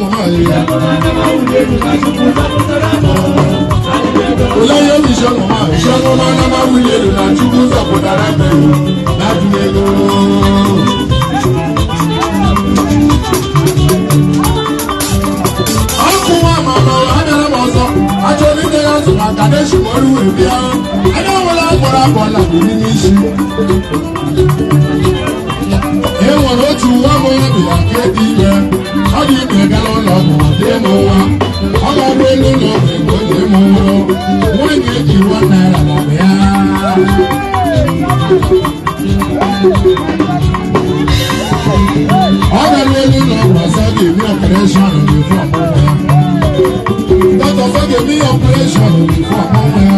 ọmụma ya. Olee ihe bụ isi ọmụma? Isi ọmụma na ma wuli elu na Chukwu zọpụtara mmehie na-adịghị ego. Ọkụ nwa mama abịara m ọzọ, achọrọ inye ya nzụ maka na esi m ọrụ wee bịa. Anya nwere agbọrọ abụọ na n'ime isi. E nwere otu nwa agbọghọbịa nke dị ime. Ọ dị ime gara ụlọ ọgwụ dị ịmụ nwa. Ọ ga-agbụ elu ụlọ ọgwụ ego dị ịmụ nwa. Nwaanyị eji ₦1 na ya. Ọ gara elu ụlọ ọgwụ ọsọ ga-eme operation before ọmụmụ ya. Dọkịta ọsọ ga-eme ya operation before ọmụmụ ya.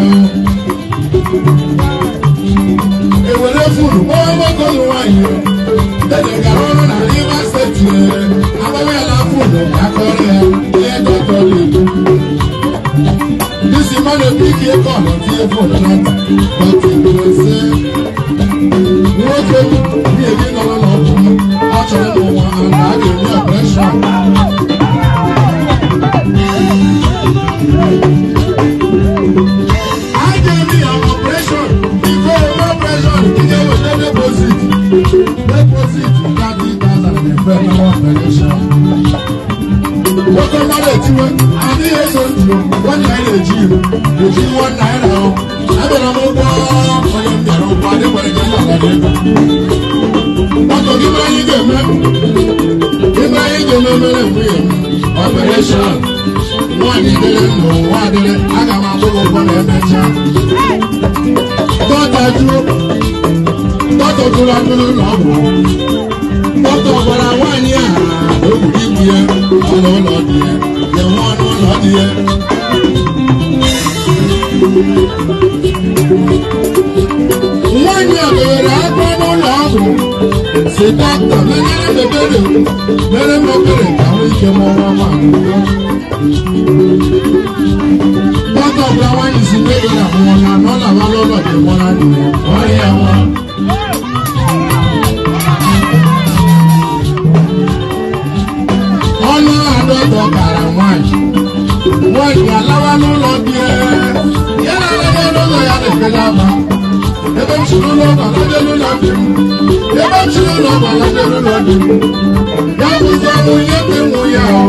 Ewere furu kpọọ nwoke ụlụ nwaanyị. Dede gara ọrụ na Rivers State, agbawa ya na fonu ka akọrọ ya ihe dọkịta na-ekwu. This man pick a call and tinye phone na ntị. Dọkịta ekwuru sị, nwoke nwunye gị nọ n'ụlọ ọgwụ m, ọ chọrọ ịmụ nwa and a ga-eme operation. A ga-eme ya operation. Before eme operation, ị ga-eweta deposit 30,000 before eme operation. Nwoke mmadụ etiwe, adịghị eso ndụ, ₦1 eji iru, eji ₦1 o. Abịara m ụgwọ, onye m bịara ụgwọ, adịkwara gị nna gị ego. Dọkịta, gị mere anyị ga-eme, gị mere anyị ga-eme mere nwunye m operation. Nwaanyị dịrị ndụ, nwa dịrị, aga m akwụ gị ụgwọ na emechaa. Dọkịta jụrụ, dọkịta jụrụ ajụrụ ụlọ ọgwụ. Dọkịta gwara nwaanyị a na o buru ibu ya ọnụ ụlọ dị ya, ya nwe ọnụ ụlọ dị ya. Nwaanyị a dowere aka n'ụlọ ọgwụ si dọkịta menyere m ebere, mere m ebere ka nwee ike mụọ nwa nwaanyị. Dọkịta gwara nwaanyị si n'ego na nwụọ na nọ na n'ụlọ dị nwụọ dị ya, ọrịa ya nwa. Ọnụ adọtọ kara nwaanyị. Nwaanyị alawa n'ụlọ di ya. Ya na-alawa n'ụlọ ya na-ekele ama. Ebe m si n'ụlọ ọgwụ alaje n'ụlọ di m. Ebe m si n'ụlọ ọgwụ alaje n'ụlọ di m. Ya bụzi ọnwụ ihe dị nwụ ya o.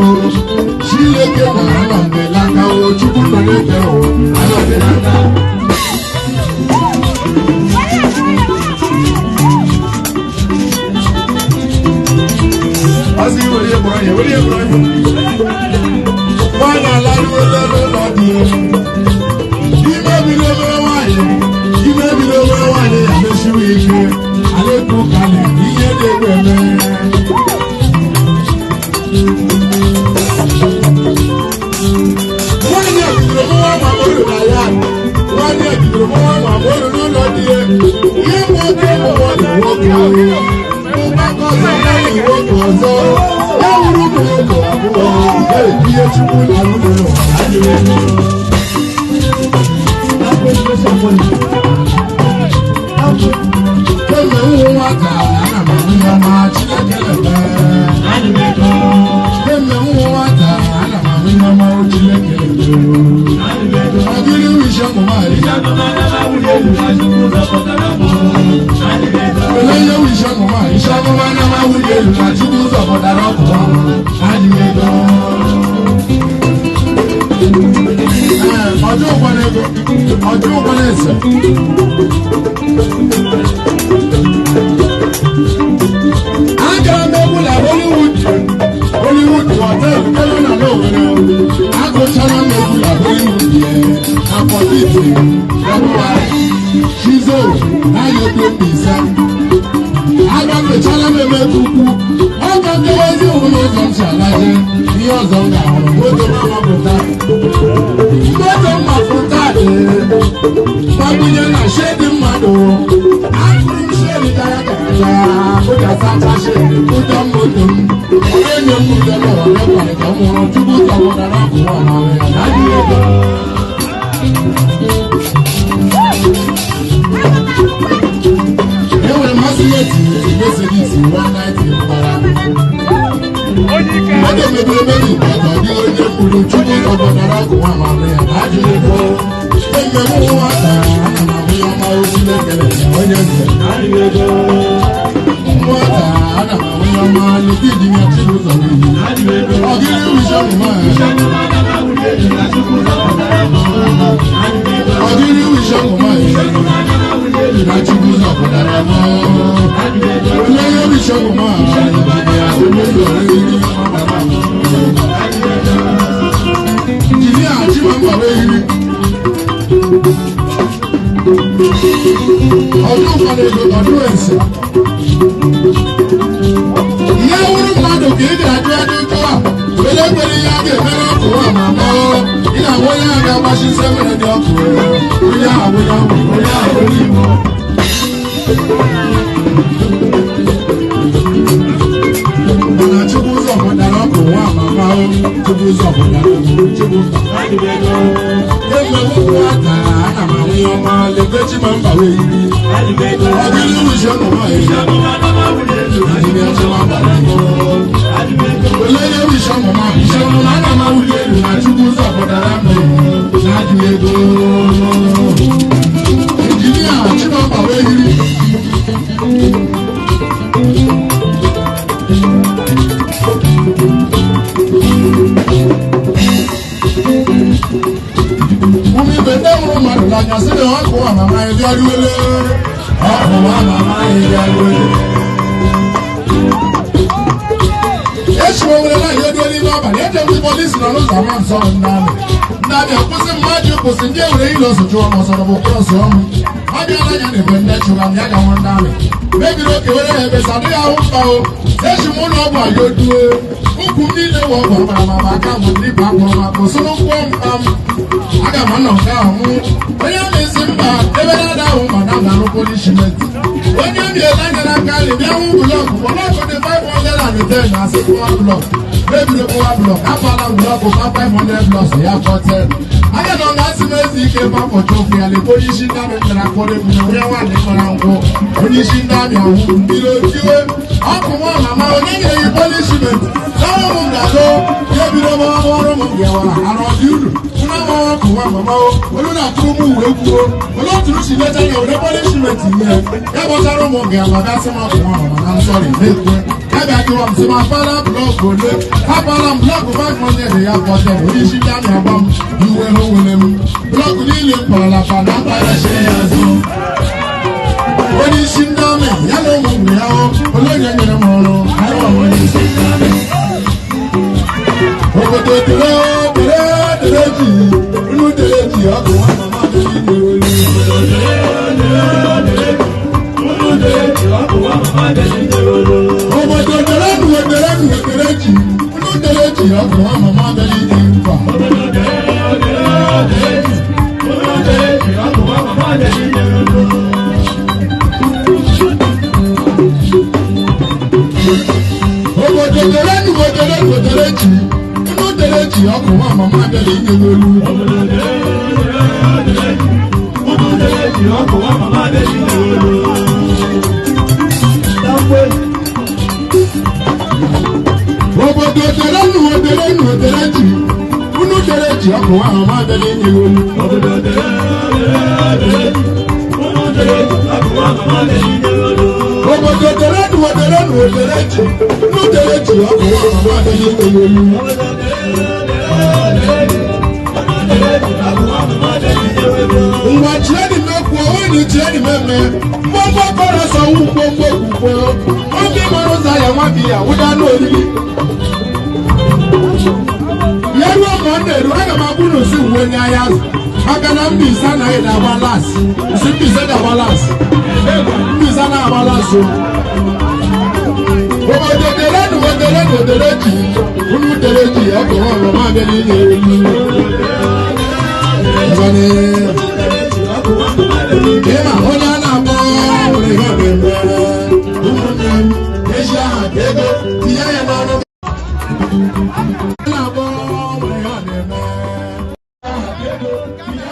Chineke na anọ mbelaka o. Chukwu nọ n'eke o. Anọ mbelaka. Ọsị were ihe kpọrọ ihe, were ihe kpọrọ ihe. Nwaanyị alaruola n'ụlọ di ya. Ime bido obere nwaanyị, ime bido obere nwaanyị ya mesiwe ike. Ala ekwu ka na ihe dị egwu eme. Nwaanyị a bidoro mụwa ma olu na ya. Nwaanyị a bidoro mụwa ma olu n'ụlọ di ya. Ihe nwoke mụwa na nwoke. Mgbakọ ọzọ ya na nwoke ọzọ. Ya wuru ụmụ nwoke abụọ. Ihe Chukwu na-arụ n'ụlọ adịghị ego. Kemgbe ụmụ nwata, ana m ahụ ihe ọma Chineke na-eme. Kemgbe ụmụ nwata, ana m ahụ ihe ọma Chineke na-eme. Ọ dịrị isi ọmụma anyị. Olee ihe wụ isi ọmụma? Isi ọmụma na ma wuli elu na Chukwu zọpụtara ọkụ adịghị ego. Ee, ọjọ́ ụkwana ego, ọjọ́ ụkwana ese. Agara m egwu na Hollywood, Hollywood Hotel, elu na n'Owerri. Agụchara m egwu na Hollywood ya, afọ 50, Febụwarị. Chizo, na ya odo Mbaise. Agafechala m ebe ukwu. Ọ ga nkewezi ụlọ ụzọ m si alaje. Ihe ọzọ m ga-ahụrụ, moto m amapụta. Moto m mapụta dị. Gbabunye na shedi mmadụ. Akụrụ m shedi gara gara gara. Ụja sacha shedi, ụjọ moto m. Onye nye m ụjọ n'ụwa n'ụkwara ka m nwụrụ. Chukwu zọpụtara ọkụ nwa ọmara ya na adịghị ego. Enwere m asị ya tinye Mercedes 190 mgbara. Moto mebiri emebi, ọ dịghị onye kwuru. Chukwu zọpụtara ọkụ nwa mama ya na ajụghị ego. Mmemme nwata, ana m ahụ ya ọma. Chineke onye nze nwata, ana m ahụ ya ọma. Leta injinia Chibụzọ wee ọgịrị wisi ọmụma ya, ọgịrị wisi ọmụma ya na Chukwu zọpụtara m. Onye ihe wisi ọmụma ya, injinia Chibụzọ wee, injinia Chimamma wee yiri ọdún ụfọdụ ego ọdún ese. Ihe wuru mmadụ ka ị ga-ajụ ajụjụ a were kwere ihe a ga-emere ọkụ a ma ma ị ga-ahụ onye ahụ ga-agbachi nsị nwere dị ọkụ, onye ahụ onye ahụ onye ahụ onye Igbo. Mana Chukwu zọpụtara ọkụ nwa mama, Chukwu zọpụtara Chukwu. Eme m nwata, ana m ahụ ihe ọma. Lekwe Chimamma wee yiri ọgịrị wisi ọmụma ya, injinia Chimamma wee yiri olee ihe wisi ọmụma, isi ọmụma. Ana m awụli elu na Chukwu zọpụtara m na-ajụ ego. Injinia Chimamma wee yiri. Ụmụ ibe, ndị hụrụ mmadụ n'anya, sị na ọkụ amama anyị bịaruole, ọkụ amama anyị bịaruole. Echiwo nwere na ihe dị n'ime abalị eje ndị polisi nọ n'ụzọ ama nsọ. Ndị amị, ndị amị akwụsị mmadụ, kwụsị ndị ewere ile ọsọ chụọ m ọsọ bụ krọs ọmụ. Ọ bịala anya na ebe ndị chụrụ m ya ga nwe. Ndị amị mebiri oke were ha ebesa adịghị ahụ mkpa o. Echi m ụlọ ọgwụ ayo duo ukwu m niile wee ọgwụ amara ma aka m ndị bụ akpụrụ m akpụ sụrụ nkwọ m aga m anọ nke ahụ mụ. Onye amị si mba ebe na-ada ahụ ma na na-arụ punishment. Onye amị ele anya n'aka nri bịa hụ block, block dị 510 na asị kpụwa block mebiri, kpụwa block afọla m block pa 500 blocks ya fọ 10. Aga na ọ ga-asị m ezi ike gbapọcha okwu ya. Lekwa onye isi ndị amị tara akpọrọ egwu na onye nwaanyị kpọrọ nkwụ. Onye isi ndị amị ahụ mmiri otiwe ọkụ nwa mama, onye nyere yi punishment n'ọnwụ m ga-alụ ya ebido m ọrụ m bịawara ara ọ dị uru nwa m ọkụ nwa mama o olu na-atụrụ m uwe kwuo olee otu m si leta ya were punishment ihe ya gbasara ụmụ gị ama gasị m ọkụ nwa mama na nsọrị na-ekwe ya bịa jụwa m sị m afara block ole afara m block 500 ya fọtẹ. Onye isi ndị amị agba m iwe ha were m block niile m kpọrọla pa na mpaghara ya azụ. Onye isi ndị amị ya na ụmụ mgbe ya ole onye nyere m ọrụ anyị nwa onye isi ndị amị obodo dere dere dere ji unu dere ji ọkụ nwa mama dere olu. Obodo dere nuwe dere nuwe dere ji unu dere ji ọkụ nwa mama dere ije nkwa. Obodo dere nuwe dere nuwe dere ji unu dere ji ọkụ nwa mama dere ije olu. Ọkụ nwa mama dere ije olu. Obodo dere nuwe dere nuwe dere ji unu dere ji ọkụ nwa mama dere ije olu. Obodo dere dere dere unu dere ọkụ nwa mama dere ije olu. Obodo dere nuwe dere nuwe dere ji unu dere ji ọkụ nwa mama dere ije olu. Obodo dere dere dere unu dere ọkụ nwa mama dere ije olu. Ngwa chieni mekwu onwe ni chieni meme mgbogbo kọrọ sọ wú gbogbo gbogbo oge mọrọ ụzọ ya nwa bi ya wụda n'oriri ya ruo ma ọ na-eru. Aga m abụ n'osi uwe onye ahịa azụ maka na Mbaise anaghị na-agba las si Mbaise ga-agba las, Mbaise anaghị agba las o. Obodo dere nu dere nu dere ji unu dere ji ọkụ ọrụ ma abịa n'inye elu. Ngwani, ịma onye a na-akpọ nwere ihe ọ na-eme. Ụmụnne m, ezi aha ka ego tinye ya n'ọnụ. A na-akpọ nwere ihe ọ na-eme. Aha ka ego tinye